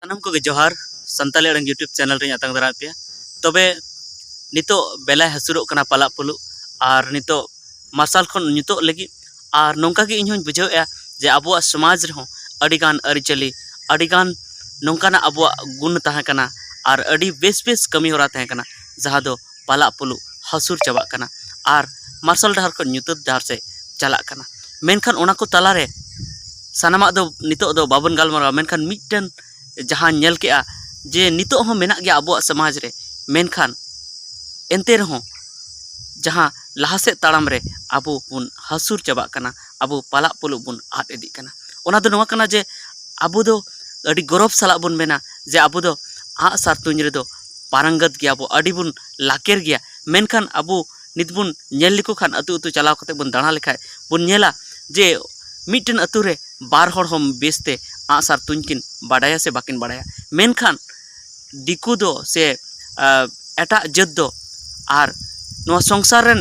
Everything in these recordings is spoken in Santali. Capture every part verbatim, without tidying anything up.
ᱥᱟᱱᱟᱢ ᱠᱚᱜᱮ ᱡᱚᱦᱟᱨ᱾ ᱥᱟᱱᱛᱟᱲᱤ ᱟᱲᱟᱝ YouTube channel ᱨᱮᱧ ᱟᱛᱟᱝ ᱫᱟᱨᱟᱢᱮᱫ ᱯᱮᱭᱟ᱾ ᱛᱚᱵᱮ ᱱᱤᱛᱚᱜ ᱵᱮᱞᱟᱭ ᱦᱟᱹᱥᱩᱨᱚᱜ ᱠᱟᱱᱟ ᱯᱟᱞᱟᱜ ᱯᱩᱞᱩᱜ, ᱟᱨ ᱱᱤᱛᱚᱜ ᱢᱟᱨᱥᱟᱞ ᱠᱷᱚᱱ ᱧᱩᱛᱚᱜ ᱞᱟᱹᱜᱤᱫ, ᱟᱨ ᱱᱚᱝᱠᱟ ᱜᱮ ᱤᱧ ᱦᱚᱸᱧ ᱵᱩᱡᱷᱟᱹᱣᱮᱫᱼᱟ ᱡᱮ ᱟᱵᱚᱣᱟᱜ ᱥᱚᱢᱟᱡᱽ ᱨᱮᱦᱚᱸ ᱟᱹᱰᱤᱜᱟᱱ ᱟᱹᱨᱤᱪᱟᱹᱞᱤ, ᱟᱹᱰᱤᱜᱟᱱ ᱱᱚᱝᱠᱟᱱᱟᱜ ᱟᱵᱚᱣᱟᱜ ᱜᱩᱱ ᱛᱟᱦᱮᱸ ᱠᱟᱱᱟ, ᱟᱨ ᱟᱹᱰᱤ ᱵᱮᱥ ᱵᱮᱥ ᱠᱟᱹᱢᱤ ᱦᱚᱨᱟ ᱛᱟᱦᱮᱸ ᱠᱟᱱᱟ, ᱡᱟᱦᱟᱸ ᱫᱚ ᱯᱟᱞᱟᱜ ᱯᱩᱞᱩᱜ ᱦᱟᱹᱥᱩᱨ ᱪᱟᱵᱟᱜ ᱠᱟᱱᱟ ᱟᱨ ᱢᱟᱨᱥᱟᱞ ᱰᱟᱦᱟᱨ ᱠᱷᱚᱱ ᱧᱩᱛᱟᱹᱛ ᱰᱟᱦᱟᱨ ᱥᱮᱫ ᱪᱟᱞᱟᱜ ᱠᱟᱱᱟ᱾ ᱢᱮᱱᱠᱷᱟᱱ ᱚᱱᱟ ᱠᱚ ᱛᱟᱞᱟᱨᱮ ᱥᱟᱱᱟᱢᱟᱜ ᱫᱚ ᱱᱤᱛᱚᱜ ᱫᱚ ᱵᱟᱵᱚᱱ ᱜᱟᱞᱢᱟᱨᱟᱣᱟ, ᱢᱮᱱᱠᱷᱟᱱ ᱢᱤᱫᱴᱮᱱ ᱡᱟᱦᱟᱸ ᱧᱮᱞ ᱠᱮᱜᱼᱟ ᱡᱮ ᱱᱤᱛᱚᱜ ᱦᱚᱸ ᱢᱮᱱᱟᱜ ᱜᱮᱭᱟ ᱟᱵᱚᱣᱟᱜ ᱥᱚᱢᱟᱡᱽ ᱨᱮ, ᱢᱮᱱᱠᱷᱟᱱ ᱮᱱᱛᱮ ᱨᱮᱦᱚᱸ ᱡᱟᱦᱟᱸ ᱞᱟᱦᱟ ᱥᱮᱫ ᱛᱟᱲᱟᱢ ᱨᱮ ᱟᱵᱚ ᱵᱚᱱ ᱦᱟᱹᱥᱩᱨ ᱪᱟᱵᱟᱜ ᱠᱟᱱᱟ, ᱟᱵᱚ ᱯᱟᱞᱟᱜ ᱯᱩᱞᱩᱜ ᱵᱚᱱ ᱟᱫ ᱤᱫᱤᱜ ᱠᱟᱱᱟ᱾ ᱚᱱᱟ ᱫᱚ ᱱᱚᱣᱟ ᱠᱟᱱᱟ ᱡᱮ ᱟᱵᱚ ᱫᱚ ᱟᱹᱰᱤ ᱜᱚᱨᱚᱵᱽ ᱥᱟᱞᱟᱜ ᱵᱚᱱ ᱢᱮᱱᱟ ᱡᱮ ᱟᱵᱚ ᱫᱚ ᱟᱸᱜᱼᱥᱟᱨ ᱛᱩᱧ ᱨᱮᱫᱚ ᱯᱟᱨᱟᱝᱜᱟᱛ ᱜᱮᱭᱟ ᱵᱚ, ᱟᱹᱰᱤ ᱵᱚᱱ ᱞᱟᱠᱮᱨ ᱜᱮᱭᱟ᱾ ᱢᱮᱱᱠᱷᱟᱱ ᱟᱵᱚ ᱱᱤᱛ ᱵᱚᱱ ᱧᱮᱞ ᱞᱮᱠᱚ ᱠᱷᱟᱱ, ᱟᱹᱛᱩ ᱟᱹᱛᱩ ᱪᱟᱞᱟᱣ ᱠᱟᱛᱮ ᱵᱚᱱ ᱫᱟᱬᱟ ᱞᱮᱠᱷᱟᱡ ᱵᱚᱱ ᱧᱮᱞᱟ ᱡᱮ ᱢᱤᱫᱴᱮᱱ ᱟᱹᱛᱩ ᱨᱮ ᱵᱟᱨ ᱦᱚᱲ ᱦᱚᱸ ᱵᱮᱥᱛᱮ ᱟᱸᱜᱼᱥᱟᱨ ᱛᱩᱧ ᱠᱤᱱ ᱵᱟᱰᱟᱭᱟ ᱥᱮ ᱵᱟᱹᱠᱤᱱ ᱵᱟᱰᱟᱭᱟ᱾ ᱢᱮᱱᱠᱷᱟᱱ ᱫᱤᱠᱩ ᱫᱚ ᱥᱮ, ᱟ, ᱮᱴᱟᱜ ᱡᱟᱹᱛ ᱫᱚ ᱟᱨ ᱱᱚᱣᱟ ᱥᱚᱝᱥᱟᱨ ᱨᱮᱱ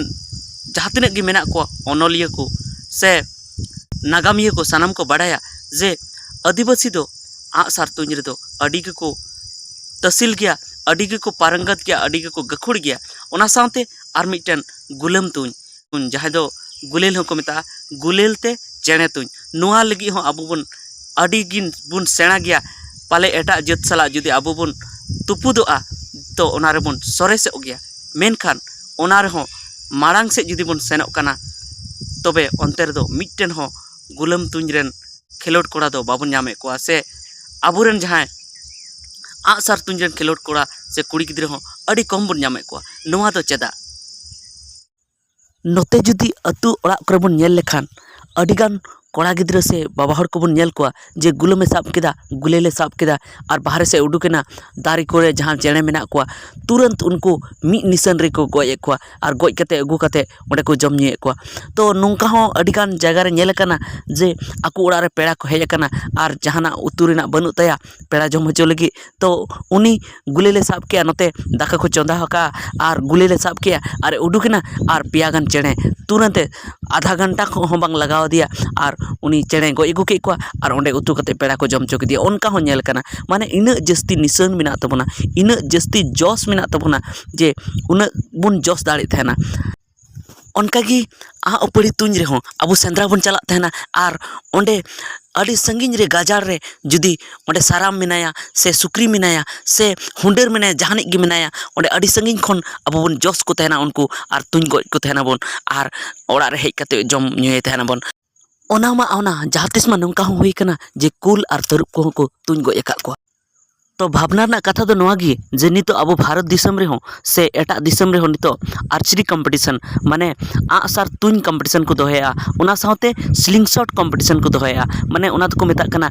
ᱡᱟᱦᱟᱸ ᱛᱤᱱᱟᱹᱜ ᱜᱮ ᱢᱮᱱᱟᱜ ᱠᱚᱣᱟ, ᱚᱱᱚᱞᱤᱭᱟᱹ ᱠᱚ ᱥᱮ ᱱᱟᱜᱟᱢᱤᱭᱟᱹ ᱠᱚ, ᱥᱟᱱᱟᱢ ᱠᱚ ᱵᱟᱰᱟᱭᱟ ᱡᱮ ᱟᱹᱫᱤᱵᱟᱹᱥᱤ ᱫᱚ ᱟᱸᱜᱼᱥᱟᱨ ᱛᱩᱧ ᱨᱮᱫᱚ ᱟᱹᱰᱤ ᱜᱮᱠᱚ ᱛᱟᱹᱥᱤᱞ ᱜᱮᱭᱟ, ᱟᱹᱰᱤ ᱜᱮᱠᱚ ᱯᱟᱨᱟᱝᱜᱟᱛ ᱜᱮᱭᱟ, ᱟᱹᱰᱤ ᱜᱮᱠᱚ ᱜᱟᱹᱠᱷᱩᱲ ᱜᱮᱭᱟ᱾ ᱚᱱᱟ ᱥᱟᱶᱛᱮ ᱟᱨ ᱢᱤᱫᱴᱮᱱ ᱜᱩᱞᱟᱹᱢ ᱛᱩᱧ, ᱡᱟᱦᱟᱸᱭ ᱫᱚ ᱜᱩᱞᱮᱞ ᱦᱚᱸᱠᱚ ᱢᱮᱛᱟᱜᱼᱟ, ᱜᱩᱞᱮᱞ ᱛᱮ ᱪᱮᱬᱮ ᱛᱩᱧ, ᱱᱚᱣᱟ ᱞᱟᱹᱜᱤᱫ ᱦᱚᱸ ᱟᱵᱚ ᱵᱚᱱ ᱟᱹᱰᱤ ᱜᱮ ᱵᱚᱱ ᱥᱮᱬᱟ ᱜᱮᱭᱟ᱾ ᱯᱟᱞᱮ ᱮᱴᱟᱜ ᱡᱟᱹᱛ ᱥᱟᱞᱟᱜ ᱡᱩᱫᱤ ᱟᱵᱚ ᱵᱚᱱ ᱛᱩᱯᱩᱫᱚᱜᱼᱟ, ᱛᱚ ᱚᱱᱟ ᱨᱮᱵᱚᱱ ᱥᱚᱨᱮᱥᱚᱜ ᱜᱮᱭᱟ᱾ ᱢᱮᱱᱠᱷᱟᱱ ᱚᱱᱟ ᱨᱮᱦᱚᱸ ᱢᱟᱲᱟᱝ ᱥᱮᱫ ᱡᱩᱫᱤ ᱵᱚᱱ ᱥᱮᱱᱚᱜ ᱠᱟᱱᱟ, ᱛᱚᱵᱮ ᱚᱱᱛᱮ ᱨᱮᱫᱚ ᱢᱤᱫᱴᱮᱱ ᱦᱚᱸ ᱜᱩᱞᱟᱹᱢ ᱛᱩᱧ ᱨᱮᱱ ᱠᱷᱮᱞᱳᱰ ᱠᱚᱲᱟ ᱫᱚ ᱵᱟᱵᱚᱱ ᱧᱟᱢᱮᱫ ᱠᱚᱣᱟ, ᱥᱮ ᱟᱵᱚᱨᱮᱱ ᱡᱟᱦᱟᱸᱭ ᱟᱸᱜᱼᱥᱟᱨ ᱛᱩᱧ ᱨᱮᱱ ᱠᱷᱮᱞᱳᱰ ᱠᱚᱲᱟ ᱥᱮ ᱠᱩᱲᱤ ᱜᱤᱫᱽᱨᱟᱹ ᱦᱚᱸ ᱟᱹᱰᱤ ᱠᱚᱢ ᱵᱚᱱ ᱧᱟᱢᱮᱫ ᱠᱚᱣᱟ᱾ ᱱᱚᱣᱟ ᱫᱚ ᱪᱮᱫᱟᱜ? ᱱᱚᱛᱮ ᱡᱩᱫᱤ ᱟᱹᱛᱩ ᱚᱲᱟᱜ ᱠᱚᱨᱮ ᱵᱚᱱ ᱧᱮᱞ ᱞᱮᱠᱷᱟᱱ, ᱟᱹᱰᱤᱜᱟᱱ ᱠᱚᱲᱟ ᱜᱤᱫᱽᱨᱟᱹ ᱥᱮ ᱵᱟᱵᱟ ᱦᱚᱲ ᱠᱚᱵᱚᱱ ᱧᱮᱞ ᱠᱚᱣᱟ ᱡᱮ ᱜᱩᱞᱟᱹᱢᱮ ᱥᱟᱵ ᱠᱮᱫᱟ, ᱜᱩᱞᱮᱞᱮ ᱥᱟᱵ ᱠᱮᱫᱟ, ᱟᱨ ᱵᱟᱦᱨᱮ ᱥᱮᱫ ᱩᱰᱩᱠᱮᱱᱟ, ᱫᱟᱨᱮ ᱠᱚᱨᱮ ᱡᱟᱦᱟᱸ ᱪᱮᱬᱮ ᱢᱮᱱᱟᱜ ᱠᱚᱣᱟ, ᱛᱩᱨᱟᱹᱱᱛ ᱩᱱᱠᱩ ᱢᱤᱫ ᱱᱤᱥᱟᱹᱱ ᱨᱮᱠᱚ ᱜᱚᱡ ᱮᱫ ᱠᱚᱣᱟ ᱟᱨ ᱜᱚᱡ ᱠᱟᱛᱮ ᱟᱹᱜᱩ ᱠᱟᱛᱮ ᱚᱸᱰᱮ ᱠᱚ ᱡᱚᱢ ᱧᱩᱭᱮᱫ ᱠᱚᱣᱟ᱾ ᱛᱚ ᱱᱚᱝᱠᱟ ᱦᱚᱸ ᱟᱹᱰᱤᱜᱟᱱ ᱡᱟᱭᱜᱟ ᱨᱮ ᱧᱮᱞ ᱟᱠᱟᱱᱟ ᱡᱮ ᱟᱠᱚ ᱚᱲᱟᱜ ᱨᱮ ᱯᱮᱲᱟ ᱠᱚ ᱦᱮᱡ ᱟᱠᱟᱱᱟ ᱟᱨ ᱡᱟᱦᱟᱱᱟᱜ ᱩᱛᱩ ᱨᱮᱱᱟᱜ ᱵᱟᱹᱱᱩᱜ ᱛᱟᱭᱟ ᱯᱮᱲᱟ ᱡᱚᱢ ᱦᱚᱪᱚ ᱞᱟᱹᱜᱤᱫ, ᱛᱚ ᱩᱱᱤ ᱜᱩᱞᱮᱞᱮ ᱥᱟᱵ ᱠᱮᱜᱼᱟ, ᱱᱚᱛᱮ ᱫᱟᱠᱟ ᱠᱚ ᱪᱚᱸᱫᱟ ᱟᱠᱟᱫᱼᱟ, ᱟᱨ ᱜᱩᱞᱮᱞᱮ ᱥᱟᱵ ᱠᱮᱜᱼᱟ ᱟᱨ ᱮ ᱩᱰᱩᱠᱮᱱᱟ, ᱟᱨ ᱯᱮᱭᱟ ᱜᱟᱱ ᱪᱮᱬᱮ ᱛᱩᱨᱟᱹᱱᱛᱮ ᱟᱫᱷᱟ ᱜᱷᱚᱱᱴᱟ ᱠᱷᱚᱱ ᱦᱚᱸ ᱵᱟᱝ ᱞᱟᱜᱟᱣ ᱟᱫᱮᱭᱟ, ᱟᱨ ᱩᱱᱤ ᱪᱮᱬᱮ ᱜᱚᱡ ᱟᱹᱜᱩ ᱠᱮᱫ ᱠᱚᱣᱟ ᱟᱨ ᱚᱸᱰᱮ ᱩᱛᱩ ᱠᱟᱛᱮ ᱯᱮᱲᱟ ᱠᱚ ᱡᱚᱢ ᱦᱚᱪᱚ ᱠᱮᱫᱮᱭᱟ᱾ ᱚᱱᱠᱟ ᱦᱚᱸ ᱧᱮᱞ ᱠᱟᱱᱟ᱾ ᱢᱟᱱᱮ ᱤᱱᱟᱹᱜ ᱡᱟᱹᱥᱛᱤ ᱱᱤᱥᱟᱹᱱ ᱢᱮᱱᱟᱜ ᱛᱟᱵᱚᱱᱟ, ᱤᱱᱟᱹᱜ ᱡᱟᱹᱥᱛᱤ ᱡᱚᱥ ᱢᱮᱱᱟᱜ ᱛᱟᱵᱚᱱᱟ ᱡᱮ ᱩᱱᱟᱹᱜ ᱵᱚᱱ ᱡᱚᱥ ᱫᱟᱲᱮᱭᱟᱜ ᱛᱟᱦᱮᱱᱟ᱾ ᱚᱱᱠᱟᱜᱮ ᱟᱜ ᱩᱯᱟᱹᱲᱤ ᱛᱩᱧ ᱨᱮᱦᱚᱸ ᱟᱵᱚ ᱥᱮᱸᱫᱽᱨᱟ ᱵᱚᱱ ᱪᱟᱞᱟᱜ ᱛᱟᱦᱮᱱᱟ ᱟᱨ ᱚᱸᱰᱮ ᱟᱹᱰᱤ ᱥᱟᱺᱜᱤᱧ ᱨᱮ ᱜᱟᱡᱟᱲ ᱨᱮ ᱡᱩᱫᱤ ᱚᱸᱰᱮ ᱥᱟᱨᱟᱢ ᱢᱮᱱᱟᱭᱟ ᱥᱮ ᱥᱩᱠᱨᱤ ᱢᱮᱱᱟᱭᱟ ᱥᱮ ᱦᱩᱰᱟᱹᱨ ᱢᱮᱱᱟᱭᱟ, ᱡᱟᱦᱟᱱᱤᱡ ᱜᱮ ᱢᱮᱱᱟᱭᱟ, ᱚᱸᱰᱮ ᱟᱹᱰᱤ ᱥᱟᱺᱜᱤᱧ ᱠᱷᱚᱱ ᱟᱵᱚ ᱵᱚᱱ ᱡᱚᱥ ᱠᱚ ᱛᱟᱦᱮᱱᱟ ᱩᱱᱠᱩ ᱟᱨ ᱛᱩᱧ ᱜᱚᱡ ᱠᱚ ᱛᱟᱦᱮᱱᱟᱵᱚᱱ ᱟᱨ ᱚᱲᱟᱜ ᱨᱮ ᱦᱮᱡ ᱠᱟᱛᱮ ᱡᱚᱢ ᱧᱩᱭᱮ ᱛᱟᱦᱮᱱᱟᱵᱚᱱ᱾ ᱚᱱᱟ ᱢᱟ ᱚᱱᱟ ᱡᱟᱦᱟᱸ ᱛᱤᱥ ᱢᱟ ᱱᱚᱝᱠᱟ ᱦᱚᱸ ᱦᱩᱭ ᱠᱟᱱᱟ ᱡᱮ ᱠᱩᱞ ᱟᱨ ᱛᱟᱹᱨᱩᱵ ᱠᱚᱦᱚᱸ ᱠᱚ ᱛᱩᱧ ᱜᱚᱡ ᱟᱠᱟᱫ ᱠᱚᱣᱟ᱾ ᱛᱚ ᱵᱷᱟᱵᱽᱱᱟ ᱨᱮᱱᱟᱜ ᱠᱟᱛᱷᱟ ᱫᱚ ᱱᱚᱣᱟ ᱜᱮ ᱡᱮ ᱱᱤᱛᱚᱜ ᱟᱵᱚ ᱵᱷᱟᱨᱚᱛ ᱫᱤᱥᱚᱢ ᱨᱮᱦᱚᱸ ᱥᱮ ᱮᱴᱟᱜ ᱫᱤᱥᱚᱢ ᱨᱮᱦᱚᱸ ᱱᱤᱛᱚᱜ ᱟᱨᱪᱟᱨᱤ ᱠᱚᱢᱯᱤᱴᱤᱥᱚᱱ, ᱢᱟᱱᱮ ᱟᱜᱼᱥᱟᱨ ᱛᱩᱧ ᱠᱚᱢᱯᱤᱴᱤᱥᱚᱱ ᱠᱚ ᱫᱚᱦᱚᱭᱮᱫᱼᱟ, ᱚᱱᱟ ᱥᱟᱶᱛᱮ ᱥᱞᱤᱝ ᱥᱚᱴ ᱠᱚᱢᱯᱤᱴᱤᱥᱚᱱ ᱠᱚ ᱫᱚᱦᱚᱭᱮᱫᱼᱟ᱾ ᱢᱟᱱᱮ ᱚᱱᱟ ᱫᱚᱠᱚ ᱢᱮᱛᱟᱜ ᱠᱟᱱᱟ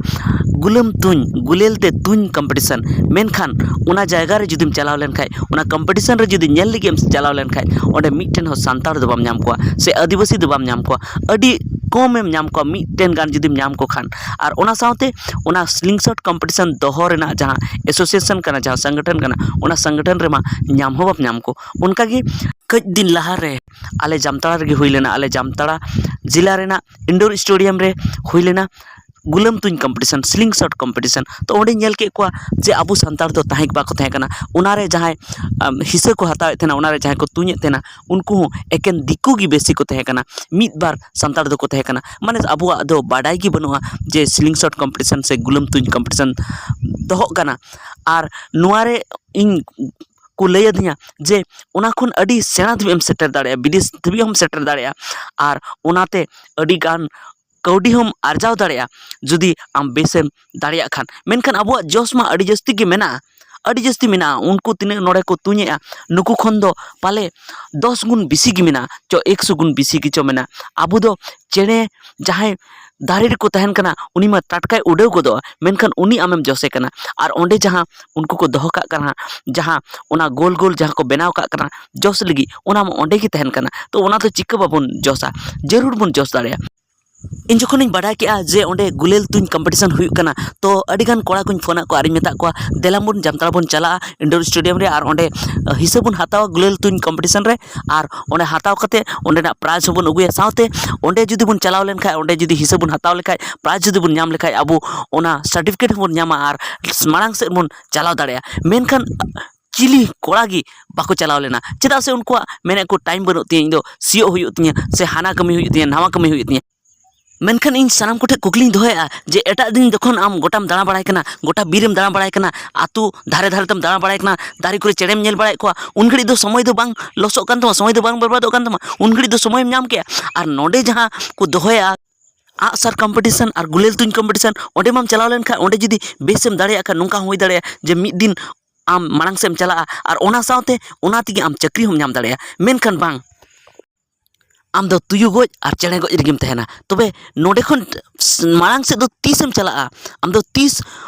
ᱜᱩᱞᱟᱹᱢ ᱛᱩᱧ, ᱜᱩᱞᱮᱞ ᱛᱮ ᱛᱩᱧ ᱠᱚᱢᱯᱤᱴᱤᱥᱚᱱ᱾ ᱢᱮᱱᱠᱷᱟᱱ ᱚᱱᱟ ᱡᱟᱭᱜᱟ ᱨᱮ ᱡᱩᱫᱤᱢ ᱪᱟᱞᱟᱣ ᱞᱮᱱᱠᱷᱟᱡ, ᱚᱱᱟ ᱠᱚᱢᱯᱤᱴᱤᱥᱚᱱ ᱨᱮ ᱡᱩᱫᱤ ᱧᱮᱞ ᱞᱟᱹᱜᱤᱫ ᱮᱢ ᱪᱟᱞᱟᱣ ᱞᱮᱱᱠᱷᱟᱡ, ᱚᱸᱰᱮ ᱢᱤᱫᱴᱮᱱ ᱦᱚᱸ ᱥᱟᱱᱛᱟᱲ ᱫᱚ ᱵᱟᱢ ᱧᱟᱢ ᱠᱚᱣᱟ ᱥᱮ ᱟᱹᱫᱤᱵᱟᱹᱥᱤ ᱫᱚ ᱵᱟᱢ ᱧᱟᱢ ᱠᱚᱣᱟ, ᱟᱹᱰᱤ ᱠᱚᱢ ᱮᱢ ᱧᱟᱢ ᱠᱚᱣᱟ, ᱢᱤᱫᱴᱮᱱ ᱜᱟᱱ ᱡᱩᱫᱤᱢ ᱧᱟᱢ ᱠᱚ ᱠᱷᱟᱱ᱾ ᱟᱨ ᱚᱱᱟ ᱥᱟᱶᱛᱮ ᱚᱱᱟ ᱥᱞᱤᱝ ᱥᱚᱴ ᱠᱚᱢᱯᱤᱴᱤᱥᱚᱱ ᱫᱚᱦᱚ ᱨᱮᱱᱟᱜ ᱡᱟᱦᱟᱸ ᱮᱥᱳᱥᱤᱭᱮᱥᱚᱱ ᱠᱟᱱᱟ, ᱡᱟᱦᱟᱸ ᱥᱚᱝᱜᱚᱴᱷᱚᱱ ᱠᱟᱱᱟ, ᱚᱱᱟ ᱥᱚᱝᱜᱚᱴᱷᱚᱱ ᱨᱮᱢᱟ ᱧᱟᱢ ᱦᱚᱸ ᱵᱟᱢ ᱧᱟᱢ ᱠᱚ᱾ ᱚᱱᱠᱟᱜᱮ ᱠᱟᱹᱡ ᱫᱤᱱ ᱞᱟᱦᱟᱨᱮ ᱟᱞᱮ ᱡᱟᱢᱛᱟᱲᱟ ᱨᱮᱜᱮ ᱦᱩᱭ ᱞᱮᱱᱟ, ᱟᱞᱮ ᱡᱟᱢᱛᱟᱲᱟ ᱡᱮᱞᱟ ᱨᱮᱱᱟᱜ ᱤᱱᱰᱳᱨ ᱥᱴᱮᱰᱤᱭᱟᱢ ᱨᱮ ᱦᱩᱭ ᱞᱮᱱᱟ ᱜᱩᱞᱟᱹᱢ ᱛᱩᱧ ᱠᱚᱢᱯᱤᱴᱤᱥᱚᱱ, ᱥᱞᱤᱝ ᱥᱚᱴ ᱠᱚᱢᱯᱤᱴᱤᱥᱚᱱ᱾ ᱛᱚ ᱚᱸᱰᱮᱧ ᱧᱮᱞ ᱠᱮᱫ ᱠᱚᱣᱟ ᱡᱮ ᱟᱵᱚ ᱥᱟᱱᱛᱟᱲ ᱫᱚ ᱛᱟᱦᱮᱸ ᱜᱮ ᱵᱟᱠᱚ ᱛᱟᱦᱮᱸ ᱠᱟᱱᱟ᱾ ᱚᱱᱟᱨᱮ ᱡᱟᱦᱟᱸᱭ ᱟᱢ, ᱦᱤᱥᱟᱹ ᱠᱚ ᱦᱟᱛᱟᱣᱮᱫ ᱛᱟᱦᱮᱱᱟ, ᱚᱱᱟᱨᱮ ᱡᱟᱦᱟᱸᱭ ᱠᱚ ᱛᱩᱧᱮᱫ ᱛᱟᱦᱮᱱᱟ, ᱩᱱᱠᱩ ᱦᱚᱸ ᱮᱠᱮᱱ ᱫᱤᱠᱩ ᱜᱮ ᱵᱮᱥᱤ ᱠᱚ ᱛᱟᱦᱮᱸ ᱠᱟᱱᱟ᱾ ᱢᱤᱫ ᱵᱟᱨ ᱥᱟᱱᱛᱟᱲ ᱫᱚᱠᱚ ᱛᱟᱦᱮᱸ ᱠᱟᱱᱟ᱾ ᱢᱟᱱᱮ ᱟᱵᱚᱣᱟᱜ ᱫᱚ ᱵᱟᱰᱟᱭ ᱜᱮ ᱵᱟᱹᱱᱩᱜᱼᱟ ᱡᱮ ᱥᱞᱤᱝ ᱥᱚᱴ ᱠᱚᱢᱯᱤᱴᱤᱥᱚᱱ ᱥᱮ ᱜᱩᱞᱟᱹᱢ ᱛᱩᱧ ᱠᱚᱢᱯᱤᱴᱤᱥᱚᱱ ᱫᱚᱦᱚᱜ ᱠᱟᱱᱟ᱾ ᱟᱨ ᱱᱚᱣᱟᱨᱮ ᱤᱧ ᱠᱚ ᱞᱟᱹᱭ ᱟᱹᱫᱤᱧᱟ ᱡᱮ ᱚᱱᱟ ᱠᱷᱚᱱ ᱟᱹᱰᱤ ᱥᱮᱬᱟ ᱫᱷᱟᱹᱵᱤᱡ ᱮᱢ ᱥᱮᱴᱮᱨ ᱫᱟᱲᱮᱭᱟᱜᱼᱟ, ᱵᱤᱫᱮᱥ ᱫᱷᱟᱹᱵᱤᱡ ᱦᱚᱸᱢ ᱥᱮᱴᱮᱨ ᱫᱟᱲᱮᱭᱟᱜᱼᱟ᱾ ᱟᱨ ᱚᱱᱟᱛᱮ ᱟᱹᱰᱤ ᱜᱟᱱ ᱠᱟᱹᱣᱰᱤ ᱦᱚᱸᱢ ᱟᱨᱡᱟᱣ ᱫᱟᱲᱮᱭᱟᱜᱼᱟ ᱡᱩᱫᱤ ᱟᱢ ᱵᱮᱥᱮᱢ ᱫᱟᱲᱮᱭᱟᱜ ᱠᱷᱟᱱ᱾ ᱢᱮᱱᱠᱷᱟᱱ ᱟᱵᱚᱣᱟᱜ ᱡᱚᱥ ᱢᱟ ᱟᱹᱰᱤ ᱡᱟᱹᱥᱛᱤ ᱜᱮ ᱢᱮᱱᱟᱜᱼᱟ, ᱟᱹᱰᱤ ᱡᱟᱹᱥᱛᱤ ᱢᱮᱱᱟᱜᱼᱟ᱾ ᱩᱱᱠᱩ ᱛᱤᱱᱟᱹᱜ ᱱᱚᱰᱮ ᱠᱚ ᱛᱩᱧᱮᱜᱼᱟ, ᱱᱩᱠᱩ ᱠᱷᱚᱱ ᱫᱚ ᱯᱟᱞᱮ ᱫᱚᱥ ᱜᱩᱱ ᱵᱮᱥᱤ ᱜᱮ ᱢᱮᱱᱟᱜᱼᱟ, ᱪᱚ ᱮᱠᱥᱚ ᱜᱩᱱ ᱵᱮᱥᱤ ᱜᱮ ᱪᱚ ᱢᱮᱱᱟᱜᱼᱟ᱾ ᱟᱵᱚ ᱫᱚ ᱪᱮᱬᱮ ᱡᱟᱦᱟᱸᱭ ᱫᱟᱨᱮ ᱨᱮᱠᱚ ᱛᱟᱦᱮᱱ ᱠᱟᱱᱟ, ᱩᱱᱤ ᱢᱟ ᱴᱟᱴᱠᱟᱭ ᱩᱰᱟᱹᱣ ᱜᱚᱫᱚᱜᱼᱟ, ᱢᱮᱱᱠᱷᱟᱱ ᱩᱱᱤ ᱟᱢᱮᱢ ᱡᱚᱥᱮ ᱠᱟᱱᱟ᱾ ᱟᱨ ᱚᱸᱰᱮ ᱡᱟᱦᱟᱸ ᱩᱱᱠᱩ ᱠᱚ ᱫᱚᱦᱚ ᱠᱟᱜ ᱠᱟᱱᱟ, ᱡᱟᱦᱟᱸ ᱚᱱᱟ ᱜᱳᱞ ᱜᱳᱞ ᱡᱟᱦᱟᱸ ᱠᱚ ᱵᱮᱱᱟᱣ ᱠᱟᱜ ᱠᱟᱱᱟ ᱡᱚᱥ ᱞᱟᱹᱜᱤᱫ, ᱚᱱᱟ ᱢᱟ ᱚᱸᱰᱮ ᱜᱮ ᱛᱟᱦᱮᱱ ᱠᱟᱱᱟ᱾ ᱛᱚ ᱚᱱᱟ ᱫᱚ ᱪᱤᱠᱟᱹ ᱵᱟᱵᱚᱱ ᱡᱚᱥᱟ? ᱡᱟᱹᱨᱩᱲ ᱵᱚᱱ ᱡᱚᱥ ᱫᱟᱲᱮᱭᱟᱜᱼᱟ᱾ ᱤᱧ ᱡᱚᱠᱷᱚᱱᱤᱧ ᱵᱟᱰᱟᱭ ᱠᱮᱜᱼᱟ ᱡᱮ ᱚᱸᱰᱮ ᱜᱩᱞᱟᱹᱞ ᱛᱩᱧ ᱠᱚᱢᱯᱤᱴᱤᱥᱚᱱ ᱦᱩᱭᱩᱜ ᱠᱟᱱᱟ, ᱛᱚ ᱟᱹᱰᱤᱜᱟᱱ ᱠᱚᱲᱟ ᱠᱚᱧ ᱯᱷᱳᱱᱟᱫ ᱠᱚᱣᱟ ᱟᱨᱤᱧ ᱢᱮᱛᱟᱫ ᱠᱚᱣᱟ, "ᱫᱮᱞᱟ ᱵᱚᱱ ᱡᱟᱢᱛᱟᱲᱟ ᱵᱚᱱ ᱪᱟᱞᱟᱜᱼᱟ ᱤᱱᱰᱳᱨ ᱥᱴᱮᱰᱤᱭᱟᱢ ᱨᱮ, ᱟᱨ ᱚᱸᱰᱮ ᱦᱤᱥᱟᱹᱵ ᱵᱚᱱ ᱦᱟᱛᱟᱣᱟ ᱜᱩᱞᱟᱹᱞ ᱛᱩᱧ ᱠᱚᱢᱯᱤᱴᱤᱥᱚᱱ ᱨᱮ, ᱟᱨ ᱚᱸᱰᱮ ᱦᱟᱛᱟᱣ ᱠᱟᱛᱮ ᱚᱸᱰᱮᱱᱟᱜ ᱯᱨᱟᱭᱤᱡᱽ ᱦᱚᱸᱵᱚᱱ ᱟᱹᱜᱩᱭᱟ, ᱥᱟᱶᱛᱮ ᱚᱸᱰᱮ ᱡᱩᱫᱤ ᱵᱚᱱ ᱪᱟᱞᱟᱣ ᱞᱮᱱᱠᱷᱟᱱ, ᱚᱸᱰᱮ ᱡᱩᱫᱤ ᱦᱤᱥᱟᱹᱵ ᱵᱚᱱ ᱦᱟᱛᱟᱣ ᱞᱮᱠᱷᱟᱱ, ᱯᱨᱟᱭᱤᱡᱽ ᱡᱩᱫᱤ ᱵᱚᱱ ᱧᱟᱢ ᱞᱮᱠᱷᱟᱱ, ᱟᱵᱚ ᱚᱱᱟ ᱥᱟᱨᱴᱤᱯᱷᱤᱠᱮᱴ ᱦᱚᱸᱵᱚᱱ ᱧᱟᱢᱟ, ᱟᱨ ᱢᱟᱲᱟᱝ ᱥᱮᱫ ᱵᱚᱱ ᱪᱟᱞᱟᱣ ᱫᱟᱲᱮᱭᱟᱜᱼᱟ᱾" ᱢᱮᱱᱠᱷᱟᱱ ᱪᱤᱞᱤ ᱠᱚᱲᱟ ᱜᱮ ᱵᱟᱠᱚ ᱪᱟᱞᱟᱣ ᱞᱮᱱᱟ, ᱪᱮᱫᱟᱜ ᱥᱮ ᱩᱱᱠᱩᱣᱟᱜ ᱢᱮᱱᱮᱫ ᱠᱚ, "ᱴᱟᱭᱤᱢ ᱵᱟᱹᱱᱩᱜ ᱛᱤᱧᱟᱹ, ᱤᱧ ᱫᱚ ᱥᱤᱭᱳᱜ ᱦᱩᱭᱩᱜ ᱛᱤᱧᱟᱹ, ᱥᱮ ᱦᱟᱱᱟ ᱠᱟᱹᱢᱤ ᱦᱩᱭᱩᱜ ᱛᱤᱧᱟᱹ, ᱱᱟᱣᱟ ᱠᱟᱹᱢᱤ ᱦᱩᱭᱩᱜ ᱛᱤᱧᱟᱹ᱾" ᱢᱮᱱᱠᱷᱟᱱ ᱤᱧ ᱥᱟᱱᱟᱢ ᱠᱚᱴᱷᱮᱱ ᱠᱩᱠᱞᱤᱧ ᱫᱚᱦᱚᱭᱮᱫᱼᱟ ᱡᱮ ᱮᱴᱟᱜ ᱫᱤᱱ ᱡᱚᱠᱷᱚᱱ ᱟᱢ ᱜᱚᱴᱟᱢ ᱫᱟᱬᱟ ᱵᱟᱲᱟᱭ ᱠᱟᱱᱟ, ᱜᱚᱴᱟ ᱵᱤᱨᱮᱢ ᱫᱟᱬᱟ ᱵᱟᱲᱟᱭ ᱠᱟᱱᱟ, ᱟᱹᱛᱩ ᱫᱷᱟᱨᱮ ᱫᱷᱟᱨᱮ ᱛᱮᱢ ᱫᱟᱬᱟ ᱵᱟᱲᱟᱭ ᱠᱟᱱᱟ, ᱫᱟᱨᱮ ᱠᱚᱨᱮ ᱪᱮᱬᱮᱢ ᱧᱮᱞ ᱵᱟᱲᱟᱭᱮᱫ ᱠᱚᱣᱟ, ᱩᱱ ᱜᱷᱟᱹᱲᱤᱡ ᱫᱚ ᱥᱚᱢᱚᱭ ᱫᱚ ᱵᱟᱝ ᱞᱚᱥᱚᱜ ᱠᱟᱱ ᱛᱟᱢᱟ, ᱥᱚᱢᱚᱭ ᱫᱚ ᱵᱟᱝ ᱵᱚᱨᱵᱟᱫᱚᱜ ᱠᱟᱱ ᱛᱟᱢᱟ, ᱩᱱ ᱜᱷᱟᱹᱲᱤᱡ ᱫᱚ ᱥᱚᱢᱚᱭᱮᱢ ᱧᱟᱢ ᱠᱮᱜᱼᱟ᱾ ᱟᱨ ᱱᱚᱰᱮ ᱡᱟᱦᱟᱸ ᱠᱚ ᱫᱚᱦᱚᱭᱟ ᱟᱜᱼᱥᱟᱨ ᱠᱚᱢᱯᱤᱴᱤᱥᱚᱱ ᱟᱨ ᱜᱩᱞᱟᱹᱞ ᱛᱩᱧ ᱠᱚᱢᱯᱤᱴᱤᱥᱚᱱ, ᱚᱸᱰᱮ ᱢᱟᱢ ᱪᱟᱞᱟᱣ ᱞᱮᱱᱠᱷᱟᱱ, ᱚᱸᱰᱮ ᱡᱩᱫᱤ ᱵᱮᱥᱮᱢ ᱫᱟᱲᱮᱭᱟᱜ ᱠᱷᱟᱱ, ᱱᱚᱝᱠᱟ ᱦᱚᱸ ᱦᱩᱭ ᱫᱟᱲᱮᱭᱟᱜᱼᱟ ᱡᱮ ᱢᱤᱫ ᱫᱤᱱ ᱟᱢ ᱢᱟᱲᱟᱝ ᱥᱮᱫ ᱮᱢ ᱪᱟᱞᱟᱜᱼᱟ ᱟᱨ ᱚᱱᱟ ᱥᱟᱶᱛᱮ ᱚᱱᱟ ᱛᱮᱜᱮ ᱟᱢ ᱪᱟᱹᱠᱨᱤ ᱦᱚᱸᱢ ᱧᱟᱢ ᱫᱟᱲᱮᱭᱟᱜᱼᱟ᱾ ᱢᱮᱱᱠᱷᱟᱱ ᱵᱟᱝ, ᱟᱢ ᱫᱚ ᱛᱩᱭᱩ ᱜᱚᱡ ᱟᱨ ᱪᱮᱬᱮ ᱜᱚᱡ ᱨᱮᱜᱮᱢ ᱛᱟᱦᱮᱱᱟ᱾ ᱛᱚᱵᱮ ᱱᱚᱰᱮ ᱠᱷᱚᱱ ᱢᱟᱲᱟᱝ ᱥᱮᱫ ᱫᱚ ᱛᱤᱥᱮᱢ ᱪᱟᱞᱟᱜᱼᱟ? ᱟᱢ ᱫᱚ ᱛᱤᱥ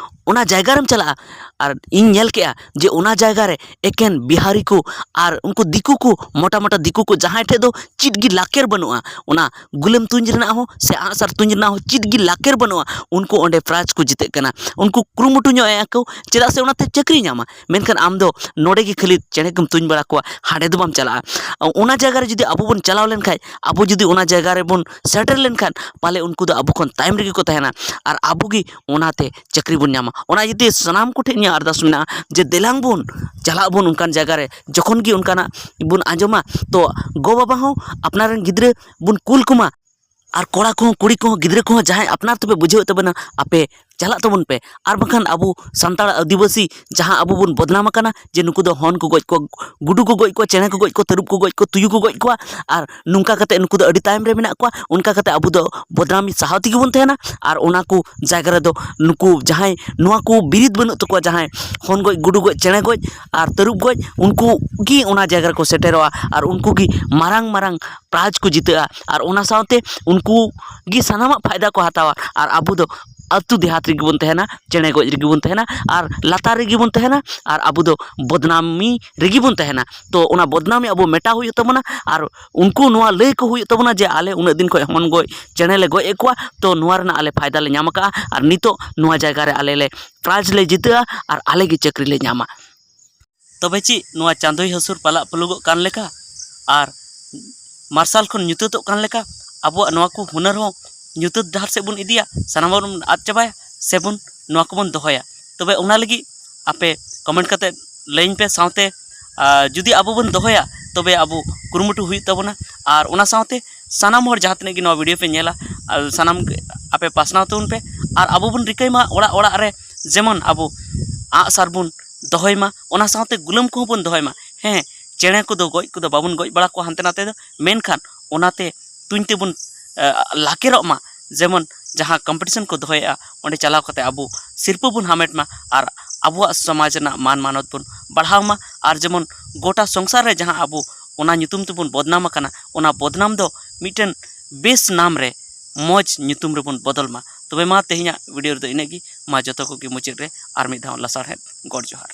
ᱚᱱᱟ ᱡᱟᱭᱜᱟ ᱨᱮᱢ ᱪᱟᱞᱟᱜᱼᱟ? ᱟᱨ ᱤᱧ ᱧᱮᱞ ᱠᱮᱜᱼᱟ ᱡᱮ ᱚᱱᱟ ᱡᱟᱭᱜᱟ ᱨᱮ ᱮᱠᱮᱱ ᱵᱤᱦᱟᱨᱤ ᱠᱚ ᱟᱨ ᱩᱱᱠᱩ ᱫᱤᱠᱩ ᱠᱚ, ᱢᱚᱴᱟ ᱢᱚᱴᱟ ᱫᱤᱠᱩ ᱠᱚ, ᱡᱟᱦᱟᱸᱭ ᱴᱷᱮᱡ ᱫᱚ ᱪᱮᱫ ᱜᱮ ᱞᱟᱠᱮᱨ ᱵᱟᱹᱱᱩᱜᱼᱟ, ᱚᱱᱟ ᱜᱩᱞᱟᱹᱢ ᱛᱩᱧ ᱨᱮᱱᱟᱜ ᱦᱚᱸ ᱥᱮ ᱟᱜᱼᱥᱟᱨ ᱛᱩᱧ ᱨᱮᱱᱟᱜ ᱦᱚᱸ ᱪᱮᱫ ᱜᱮ ᱞᱟᱠᱮᱨ ᱵᱟᱹᱱᱩᱜᱼᱟ, ᱩᱱᱠᱩ ᱚᱸᱰᱮ ᱯᱨᱟᱭᱤᱡᱽ ᱠᱚ ᱡᱤᱛᱟᱹᱜ ᱠᱟᱱᱟ᱾ ᱩᱱᱠᱩ ᱠᱩᱨᱩᱢᱩᱴᱩ ᱧᱚᱜ ᱮᱫᱼᱟ ᱠᱚ, ᱪᱮᱫᱟᱜ ᱥᱮ ᱚᱱᱟᱛᱮ ᱪᱟᱹᱠᱨᱤ ᱧᱟᱢᱟ᱾ ᱢᱮᱱᱠᱷᱟᱱ ᱟᱢ ᱫᱚ ᱱᱚᱰᱮ ᱜᱮ ᱠᱷᱟᱹᱞᱤ ᱪᱮᱬᱮ ᱠᱚᱢ ᱛᱩᱧ ᱵᱟᱲᱟ ᱠᱚᱣᱟ, ᱦᱟᱸᱰᱮ ᱫᱚ ᱵᱟᱢ ᱪᱟᱞᱟᱜᱼᱟ᱾ ᱚᱱᱟ ᱡᱟᱭᱜᱟ ᱨᱮ ᱡᱩᱫᱤ ᱟᱵᱚ ᱵᱚᱱ ᱪᱟᱞᱟᱣ ᱞᱮᱱᱠᱷᱟᱡ, ᱟᱵᱚ ᱡᱩᱫᱤ ᱚᱱᱟ ᱡᱟᱭᱜᱟ ᱨᱮᱵᱚᱱ ᱥᱮᱴᱮᱨ ᱞᱮᱱᱠᱷᱟᱱ, ᱯᱟᱞᱮ ᱩᱱᱠᱩ ᱫᱚ ᱟᱵᱚ ᱠᱷᱚᱱ ᱛᱟᱭᱚᱢ ᱨᱮᱜᱮ ᱠᱚ ᱛᱟᱦᱮᱱᱟ ᱟᱨ ᱟᱵᱚ ᱜᱮ ᱚᱱᱟᱛᱮ ᱪᱟᱹᱠᱨᱤ ᱵᱚᱱ ᱧᱟᱢᱟ᱾ ᱚᱱᱟ ᱤᱭᱟᱹᱛᱮ ᱥᱟᱱᱟᱢ ᱠᱚᱴᱷᱮᱱ ᱤᱧᱟᱹᱜ ᱟᱨᱫᱟᱥ ᱢᱮᱱᱟᱜᱼᱟ ᱡᱮ ᱫᱮᱞᱟᱝ ᱵᱚᱱ ᱪᱟᱞᱟᱜ ᱵᱚᱱ ᱚᱱᱠᱟᱱ ᱡᱟᱭᱜᱟ ᱨᱮ, ᱡᱚᱠᱷᱚᱱ ᱜᱮ ᱚᱱᱠᱟᱱᱟᱜ ᱵᱚᱱ ᱟᱸᱡᱚᱢᱟ, ᱛᱚ ᱜᱚ-ᱵᱟᱵᱟ ᱦᱚᱸ ᱟᱯᱱᱟᱨ ᱨᱮᱱ ᱜᱤᱫᱽᱨᱟᱹ ᱵᱚᱱ ᱠᱩᱞ ᱠᱚᱢᱟ᱾ ᱟᱨ ᱠᱚᱲᱟ ᱠᱚᱦᱚᱸ, ᱠᱩᱲᱤ ᱠᱚᱦᱚᱸ, ᱜᱤᱫᱽᱨᱟᱹ ᱠᱚᱦᱚᱸ, ᱡᱟᱦᱟᱸᱭ ᱟᱯᱱᱟᱨ ᱛᱮᱯᱮ ᱵᱩᱡᱷᱟᱹᱣᱮᱫ ᱛᱟᱵᱚᱱᱟ, ᱟᱯᱮ ᱪᱟᱞᱟᱜ ᱛᱟᱵᱚᱱ ᱯᱮ᱾ ᱟᱨ ᱵᱟᱝᱠᱷᱟᱱ ᱟᱵᱚ ᱥᱟᱱᱛᱟᱲ ᱟᱹᱫᱤᱵᱟᱹᱥᱤ ᱡᱟᱦᱟᱸ ᱟᱵᱚ ᱵᱚᱱ ᱵᱚᱫᱱᱟᱢ ᱟᱠᱟᱱᱟ ᱡᱮ ᱱᱩᱠᱩ ᱫᱚ ᱦᱚᱱ ᱠᱚ ᱜᱚᱡ ᱠᱚᱣᱟ, ᱜᱩᱰᱩ ᱠᱚ ᱜᱚᱡ ᱠᱚᱣᱟ, ᱪᱮᱬᱮ ᱠᱚ ᱜᱚᱡ ᱠᱚᱣᱟ, ᱛᱟᱹᱨᱩᱵ ᱠᱚ ᱜᱚᱡ ᱠᱚᱣᱟ, ᱛᱩᱭᱩ ᱠᱚ ᱜᱚᱡ ᱠᱚᱣᱟ, ᱟᱨ ᱱᱚᱝᱠᱟ ᱠᱟᱛᱮ ᱱᱩᱠᱩ ᱫᱚ ᱟᱹᱰᱤ ᱛᱟᱭᱚᱢ ᱨᱮ ᱢᱮᱱᱟᱜ ᱠᱚᱣᱟ, ᱚᱱᱠᱟ ᱠᱟᱛᱮ ᱟᱵᱚ ᱫᱚ ᱵᱚᱫᱱᱟᱢᱤ ᱥᱟᱦᱟᱣ ᱛᱮᱜᱮ ᱵᱚᱱ ᱛᱟᱦᱮᱱᱟ᱾ ᱟᱨ ᱚᱱᱟ ᱠᱚ ᱡᱟᱭᱜᱟ ᱨᱮᱫᱚ ᱱᱩᱠᱩ ᱡᱟᱦᱟᱸᱭ ᱱᱚᱣᱟ ᱠᱚ ᱵᱤᱨᱤᱫ ᱵᱟᱹᱱᱩᱜ ᱛᱟᱠᱚᱣᱟ, ᱡᱟᱦᱟᱸᱭ ᱦᱚᱱ ᱜᱚᱡ, ᱜᱩᱰᱩ ᱜᱚᱡ, ᱪᱮᱬᱮ ᱜᱚᱡ ᱟᱨ ᱛᱟᱹᱨᱩᱵ ᱜᱚᱡ, ᱩᱱᱠᱩ ᱜᱮ ᱚᱱᱟ ᱡᱟᱭᱜᱟ ᱨᱮᱠᱚ ᱥᱮᱴᱮᱨᱚᱜᱼᱟ ᱟᱨ ᱩᱱᱠᱩ ᱜᱮ ᱢᱟᱨᱟᱝ ᱢᱟᱨᱟᱝ ᱯᱨᱟᱭᱤᱡᱽ ᱠᱚ ᱡᱤᱛᱟᱹᱜᱼᱟ᱾ ᱟᱨ ᱚᱱᱟ ᱥᱟᱶᱛᱮ ᱩᱱᱠᱩ ᱜᱮ ᱥᱟᱱᱟᱢᱟᱜ ᱯᱷᱟᱭᱫᱟ ᱠᱚ ᱦᱟᱛᱟᱣᱟ ᱟᱨ ᱟᱵᱚ ᱫᱚ ᱟᱹᱛᱩ ᱫᱮᱦᱟᱛ ᱨᱮᱜᱮ ᱵᱚᱱ ᱛᱟᱦᱮᱱᱟ, ᱪᱮᱬᱮ ᱜᱚᱡ ᱨᱮᱜᱮ ᱵᱚᱱ ᱛᱟᱦᱮᱱᱟ, ᱟᱨ ᱞᱟᱛᱟᱨ ᱨᱮᱜᱮ ᱵᱚᱱ ᱛᱟᱦᱮᱱᱟ, ᱟᱨ ᱟᱵᱚ ᱫᱚ ᱵᱚᱫᱱᱟᱢᱤ ᱨᱮᱜᱮ ᱵᱚᱱ ᱛᱟᱦᱮᱱᱟ᱾ ᱛᱚ ᱚᱱᱟ ᱵᱚᱫᱱᱟᱢᱤ ᱟᱵᱚ ᱢᱮᱴᱟᱣ ᱦᱩᱭᱩᱜ ᱛᱟᱵᱚᱱᱟ, ᱟᱨ ᱩᱱᱠᱩ ᱱᱚᱣᱟ ᱞᱟᱹᱭ ᱠᱚ ᱦᱩᱭᱩᱜ ᱛᱟᱵᱚᱱᱟ ᱡᱮ ᱟᱞᱮ ᱩᱱᱟᱹᱜ ᱫᱤᱱ ᱠᱷᱚᱱ ᱦᱚᱱ ᱜᱚᱡ ᱪᱮᱬᱮ ᱞᱮ ᱜᱚᱡ ᱮᱫ ᱠᱚᱣᱟ, ᱛᱚ ᱱᱚᱣᱟ ᱨᱮᱱᱟᱜ ᱟᱞᱮ ᱯᱷᱟᱭᱫᱟ ᱞᱮ ᱧᱟᱢ ᱟᱠᱟᱫᱼᱟ, ᱟᱨ ᱱᱤᱛᱚᱜ ᱱᱚᱣᱟ ᱡᱟᱭᱜᱟ ᱨᱮ ᱟᱞᱮ ᱞᱮ prize ᱞᱮ ᱡᱤᱛᱟᱹᱜᱼᱟ, ᱟᱨ ᱟᱞᱮ ᱜᱮ ᱪᱟᱹᱠᱨᱤ ᱞᱮ ᱧᱟᱢᱟ᱾ ᱛᱚᱵᱮ ᱪᱮᱫ ᱱᱚᱣᱟ ᱪᱟᱸᱫᱚᱭ ᱦᱟᱹᱥᱩᱨ ᱯᱟᱞᱟᱜ ᱯᱟᱹᱞᱩᱜᱚᱜ ᱠᱟᱱ ᱞᱮᱠᱟ ᱟᱨ ᱢᱟᱨᱥᱟᱞ ᱠᱷᱚᱱ ᱧᱩᱛᱟᱹᱛᱚᱜ ᱠᱟᱱ ᱞᱮᱠᱟ ᱟᱵᱚᱣᱟᱜ ᱱᱚᱣᱟ ᱠᱚ ᱦᱩᱱᱟᱹᱨ ᱦᱚᱸ ᱧᱩᱛᱟᱹᱛ ᱰᱟᱦᱟᱨ ᱥᱮᱫ ᱵᱚᱱ ᱤᱫᱤᱭᱟ, ᱥᱟᱱᱟᱢ ᱵᱚᱱ ᱟᱫ ᱪᱟᱵᱟᱭᱟ, ᱥᱮᱵᱚᱱ ᱱᱚᱣᱟ ᱠᱚᱵᱚᱱ ᱫᱚᱦᱚᱭᱟ? ᱛᱚᱵᱮ ᱚᱱᱟ ᱞᱟᱹᱜᱤᱫ ᱟᱯᱮ comment ᱠᱟᱛᱮ ᱞᱟᱹᱭᱟᱹᱧ ᱯᱮ, ᱥᱟᱶᱛᱮ ᱟᱨ ᱡᱩᱫᱤ ᱟᱵᱚ ᱵᱚᱱ ᱫᱚᱦᱚᱭᱟ, ᱛᱚᱵᱮ ᱟᱵᱚ ᱠᱩᱨᱩᱢᱩᱴᱩ ᱦᱩᱭᱩᱜ ᱛᱟᱵᱚᱱᱟ᱾ ᱟᱨ ᱚᱱᱟ ᱥᱟᱶᱛᱮ ᱥᱟᱱᱟᱢ ᱦᱚᱲ ᱡᱟᱦᱟᱸ ᱛᱤᱱᱟᱹᱜ ᱜᱮ ᱱᱚᱣᱟ video ᱯᱮ ᱧᱮᱞᱟ, ᱟᱨ ᱥᱟᱱᱟᱢ ᱜᱮ ᱟᱯᱮ ᱯᱟᱥᱱᱟᱣ ᱛᱟᱵᱚᱱ ᱯᱮ᱾ ᱟᱨ ᱟᱵᱚ ᱵᱚᱱ ᱨᱤᱠᱟᱹᱭ ᱢᱟ ᱚᱲᱟᱜ ᱚᱲᱟᱜ ᱨᱮ ᱡᱮᱢᱚᱱ ᱟᱵᱚ ᱟᱜᱼᱥᱟᱨ ᱵᱚᱱ ᱫᱚᱦᱚᱭ ᱢᱟ, ᱚᱱᱟ ᱥᱟᱶᱛᱮ ᱜᱩᱞᱟᱹᱢ ᱠᱚᱦᱚᱸ ᱵᱚᱱ ᱫᱚᱦᱚᱭ ᱢᱟ᱾ ᱦᱮᱸ, ᱪᱮᱬᱮ ᱠᱚᱫᱚ ᱜᱚᱡ ᱠᱚᱫᱚ ᱵᱟᱵᱚᱱ ᱜᱚᱡ ᱵᱟᱲᱟ ᱠᱚᱣᱟ ᱦᱟᱱᱛᱮ ᱱᱟᱛᱮ ᱫᱚ, ᱢᱮᱱᱠᱷᱟᱱ ᱚᱱᱟᱛᱮ ᱛᱩᱧ ᱛᱮᱵᱚᱱ ᱮ, ᱞᱟᱠᱮᱨᱚᱜ ᱢᱟ᱾ ᱡᱮᱢᱚᱱ ᱡᱟᱦᱟᱸ competition ᱠᱚ ᱫᱚᱦᱚᱭᱮᱫᱼᱟ, ᱚᱸᱰᱮ ᱪᱟᱞᱟᱣ ᱠᱟᱛᱮ ᱟᱵᱚ ᱥᱤᱨᱯᱟᱹ ᱵᱚᱱ ᱦᱟᱢᱮᱴ ᱢᱟ ᱟᱨ ᱟᱵᱚᱣᱟᱜ ᱥᱚᱢᱟᱡᱽ ᱨᱮᱱᱟᱜ ᱢᱟᱱ ᱢᱟᱱᱚᱛ ᱵᱚᱱ ᱵᱟᱲᱦᱟᱣ ᱢᱟ᱾ ᱟᱨ ᱡᱮᱢᱚᱱ ᱜᱚᱴᱟ ᱥᱚᱝᱥᱟᱨ ᱨᱮ ᱡᱟᱦᱟᱸ ᱟᱵᱚ ᱚᱱᱟ ᱧᱩᱛᱩᱢ ᱛᱮᱵᱚᱱ ᱵᱚᱫᱱᱟᱢ ᱟᱠᱟᱱᱟ, ᱚᱱᱟ ᱵᱚᱫᱱᱟᱢ ᱫᱚ ᱢᱤᱫᱴᱮᱱ ᱵᱮᱥ ᱱᱟᱢ ᱨᱮ, ᱢᱚᱡᱽ ᱧᱩᱛᱩᱢ ᱨᱮᱵᱚᱱ ᱵᱚᱫᱚᱞ ᱢᱟ᱾ ᱛᱚᱵᱮ ᱢᱟ ᱛᱮᱦᱮᱧᱟᱜ video ᱨᱮᱫᱚ ᱤᱱᱟᱹᱜ ᱜᱮ᱾ ᱢᱟ ᱡᱚᱛᱚ ᱠᱚᱜᱮ ᱢᱩᱪᱟᱹᱫ ᱨᱮ ᱟᱨ ᱢᱤᱫ ᱫᱷᱟᱣ ᱞᱟᱥᱟᱲᱦᱮᱫ ᱜᱚᱰ ᱡᱚᱦᱟᱨ᱾